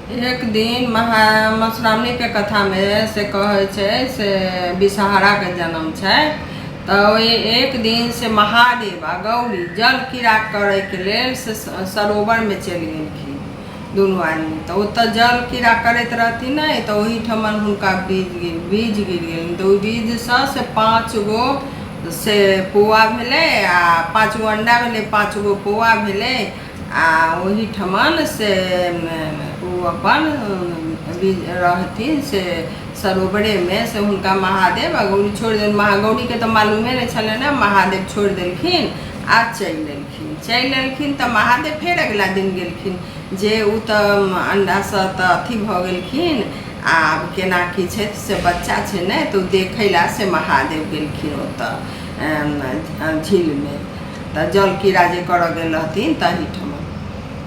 एक दिन महा मधुश्रावणीके कथामे से कहै छै से विषहराके जन्म छै। तऽ ओहि एक दिन से महादेव आ गौरी जल क्रीड़ा करैके लेल से सरोवरमे चलि गेलखिन दुनू आदमी। तऽ ओतऽ जल क्रीड़ा करैत रहथिन ने, तऽ ओहिठमन हुनका बीज गिर गेलनि। तऽ ओहि बीजसँ से 5 गो से पौआ भेलै आ 5 गो अण्डा भेलै, 5 गो पौआ भेलै। आ ओहिठमन से ओ अपन रहथिन से सरोवरेमे, से हुनका महादेव आ गौरी छोड़ि देल। गौरीके तऽ मालूमे नहि छलनि ने, महादेव छोड़ि देलखिन आ चलि एलखिन। चलि एलखिन तऽ महादेव फेर अगिला दिन गेलखिन जे ओ तऽ अण्डासँ तऽ अथी भऽ गेलखिन, आब केना की छै से बच्चा छै ने। तऽ ओ देखै लए से महादेव गेलखिन ओतऽ झीलमे, तऽ जल क्रीड़ा जे करऽ गेल रहथिन तहीठमा।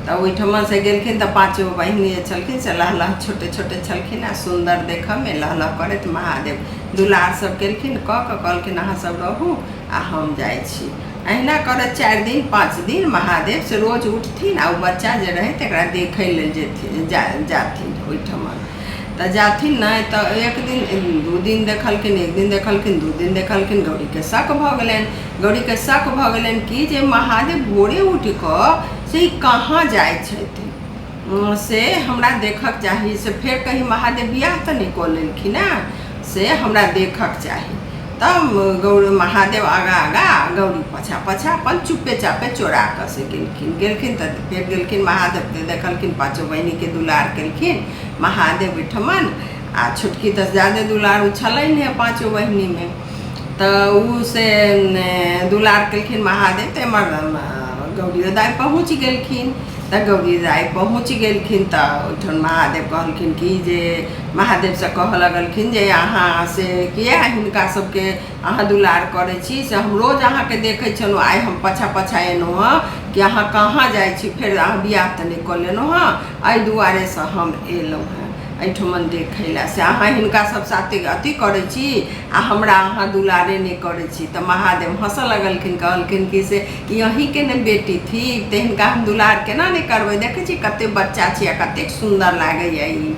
तऽ ओहिठमा से गेलखिन तऽ पाँचो बहिनी जे छलखिन से लह लह छोटे छोटे छलखिन आ सुन्दर देखऽमे, लह लह करैत। महादेव दुलार सब केलखिन, कऽ कऽ कहलखिन अहाँ सब रहू आ हम जाइ छी। अहिना करैत 4 दिन 5 दिन महादेव से रोज उठथिन आ ओ बच्चा जे रहै तकरा देखै लेल जेथिन, जाथिन ओहिठमा। तऽ जाथिन नहि तऽ एक दिन 2 दिन देखलखिन, एक दिन देखलखिन, 2 दिन देखलखिन। गौरीके शक भऽ गेलनि। गौरीके शक भऽ गेलनि कि जे महादेव भोरे उठि कऽ से ई कहाँ जाइ छथिन, से हमरा देखक चाही, से फेर कहीं महादेव बियाह तऽ नहि कऽ लेलखिन हेँ, से हमरा देखक चाही। तब गौरी महादेव आगाँ आगाँ, गौरी पाछाँ पाछाँ अपन चुप्पे चापे चोरा कऽ से गेलखिन। गेलखिन तऽ फेर गेलखिन महादेव तऽ देखलखिन पाँचो बहिनीके दुलार केलखिन महादेव ओहिठमन। आ छोटकी तऽ ज्यादे दुलारू छलै ने पाँचो बहिनीमे, तऽ ओ से दुलार केलखिन महादेव। तऽ एम्हर गौरियो दाइ पहुँच गेलखिन। तऽ गौरी दाइ पहुँच गेलखिन तऽ ओहिठाम महादेव कहलखिन कि जे महादेवसँ कहऽ लगलखिन जे अहाँ से किए हिनका सबके अहाँ दुलार करै छी, से हम रोज अहाँके देखै छलहुँ, आइ हम पाछाँ पाछाँ एलहुँ हँ कि अहाँ कहाँ जाइ छी, फेर अहाँ बियाह तऽ नहि कऽ लेलहुँ हँ, एहि दुआरेसँ हम एलहुँ हँ एहिठमन देखै लए, से अहाँ हिनका सब साथे अथी करै छी आ हमरा अहाँ दुलारे नहि करै छी। तऽ महादेव हँसऽ लगलखिन, कहलखिन कि से ई अहीँके ने बेटी थिक, तऽ हिनका हम दुलार केना नहि करबै, देखै छी कतेक बच्चा छी आ कतेक सुन्दर लागैए ई।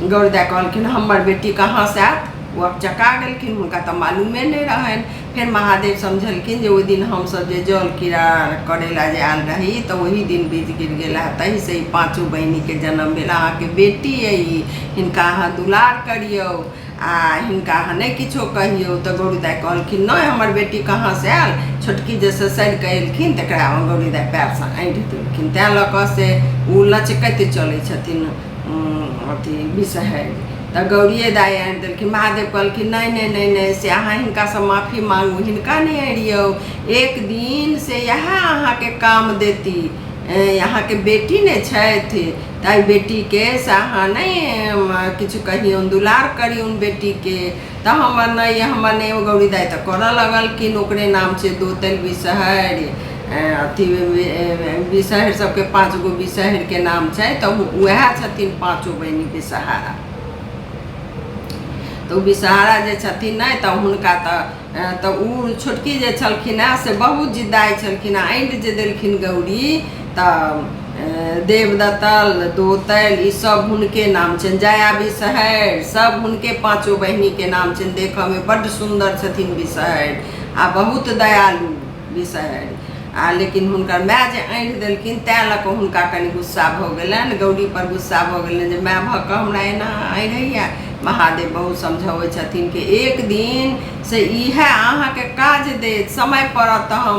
गौरीदाइ कहलखिन हमर बेटी कहाँसँ आयत? ओ अकचका गेलखिन, हुनका तऽ मालूमे नहि रहनि। फेर महादेव समझलखिन जे ओहि दिन हमसभ जे जल क्रीड़ा करै लए जे आयल रही तऽ ओही दिन बीज गिर गेल है, तहीसँ ई पाँचो बहिनीके जन्म भेल। अहाँके बेटी अइ ई, हिनका अहाँ दुलार करियौ आ हिनका अहाँ नहि किछो कहियौ। तऽ गौरी दाइ कहलखिन नहि, हमर बेटी कहाँसँ आयल? छोटकी जे ससरि कऽ एलखिन तकरा गौरी दाइ पएरसँ ऐंठि देलखिन, तैँ लऽ कऽ से ओ लचकैत चलै छथिन अथी बिसहरि। तऽ गौरिए दाइ आनि देलखिन। महादेव कहलखिन नहि नहि नहि नहि, से अहाँ हिनकासँ माफी मांगू, हिनका नहि अड़ियौ, एक दिन से इएह अहाँके काम देती, अहाँके बेटी ने छथि, ताहि बेटीके से अहाँ नहि किछु कहियौन, दुलार करियौन बेटीके। तऽ हमर नहि, हमर नहि। ओ गौरी दाइ तऽ करऽ लगलखिन। ओकरे नाम छै दोतलि बिसहरि। अथी बिसहरि सबके 5 गो बिसहरिके नाम छै, तऽ उएह छथिन पाँचो बहिनी बिसहारा। तऽ ओ बिसहारा जे छथिन ने, तऽ हुनका तऽ ओ छोटकी जे छलखिन हेँ से बहुत जिद्दाइ छलखिन हेँ। ऐंठ जे देलखिन गौरी तऽ देवदत्तल दोतलि ई सब हुनके नाम छनि, जया बिसहरि सब हुनके पाँचो बहिनीके नाम छनि। देखऽमे बड्ड सुन्दर छथिन बिसहरि आ बहुत दयालु बिसहरि। आ लेकिन हुनकर माय जे ऐंठ देलखिन तैँ लऽ कऽ हुनका कनि गुस्सा भऽ गेलनि, गौरीपर गुस्सा भऽ गेलनि जे माय भऽ कऽ हमरा एना ऐंठैए। महादेव बहुत समझबै छथिन कि एक दिन से इएह अहाँके काज देत, समय पड़त तऽ हम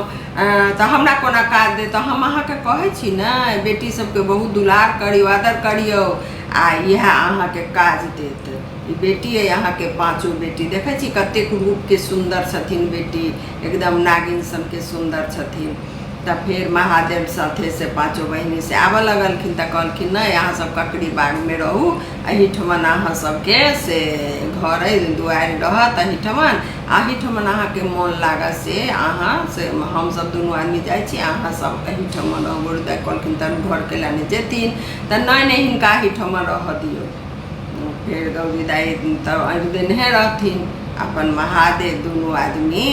तऽ हमरा कोना काज देत? तऽ हम अहाँके कहै छी ने, बेटी सबके बहुत दुलार करियौ, आदर करियौ, आ इएह अहाँके काज देत। ई बेटी अइ अहाँके, पाँचो बेटी देखै छी कतेक रूपके सुन्दर छथिन बेटी, एकदम नागिन सनके सुन्दर छथिन। तऽ फेर महादेव साथे से पाँचो बहिनी से आबऽ लगलखिन तऽ कहलखिन नहि, अहाँ सब ककड़ी बागमे रहू, एहिठमन अहाँ सबके से घर अइ, दुआरि रहत एहिठमन, एहिठमन अहाँके मोन लागत से अहाँ से हमसब दुनू आदमी जाइ छी, अहाँ सब एहिठमन रहू। गुरुदेव कहलखिन तहन घर कैला नहि जेथिन? तऽ नहि नहि, हिनका एहिठमन रहऽ दियौ। फेर गौरी दाइ तऽ आँखि देनहे रहथिन, अपन महादेव दुनू आदमी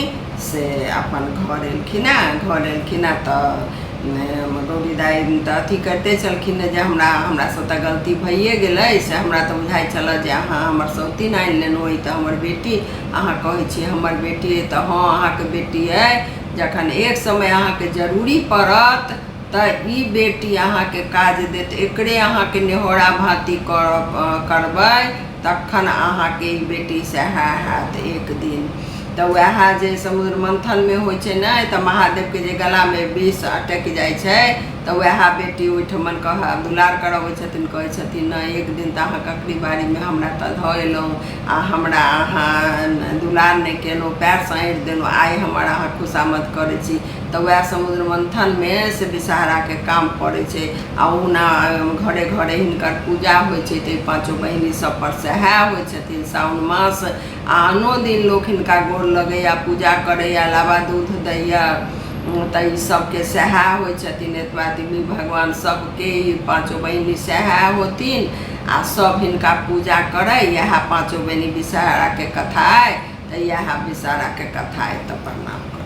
से अपन घर एलखिन। घर एलखिन तऽ गौरी दाइ तऽ अथी करिते छलखिन जे हमरा हमरासँ तऽ गलती भइए गेलै, से हमरा तऽ बुझाइ छलए जे अहाँ हमर सौतीन आनि लेलहुँ, ई तऽ हमर बेटी अहाँ कहै छियै हमर बेटी अइ। तऽ हँ, अहाँके बेटी अइ, जखन एक समय अहाँके जरूरी पड़त तऽ ई बेटी अहाँके काज देत। एकरे अहाँके नेहोरा भाँति करबै तखन अहाँके ई बेटी सहाय हैत एक दिन। तऽ उएह जे समुद्र मन्थनमे होइ छै ने, तऽ महादेवके जे गलामे विष अटकि जाइ छै, तऽ उएह बेटी ओहिठमन कह दुलार करबै छथिन, कहै छथिन नहि, एक दिन तऽ अहाँ ककड़ी बाड़ीमे हमरा तऽ धऽ एलहुँ आ हमरा अहाँ दुलार नहि केलहुँ, पएरसँ ऐँठ देलहुँ, आइ हमर अहाँ खुशामद करै छी। तऽ उएह समुद्र मन्थनमे से विषहराके काम पड़ै छै। आ ओहुना घरे घरे हिनकर पूजा होइ छै, तऽ ई पाँचो बहिनी सभपर सहाय होइ छथिन। साओन मास आ आनो दिन लोक हिनका गोर लगैए, पूजा करैए, लाबा दूध दैए, तऽ ई सभके सहाय होइ छथिन। एतबा देवी भगवान सभके ई पाँचो बहिनी सहाय होथिन आ सभ हिनका पूजा करै। इएह पाँचो बहिनी विषहराके कथा अइ। तऽ इएह विषहराके कथा अइ। तऽ प्रणाम।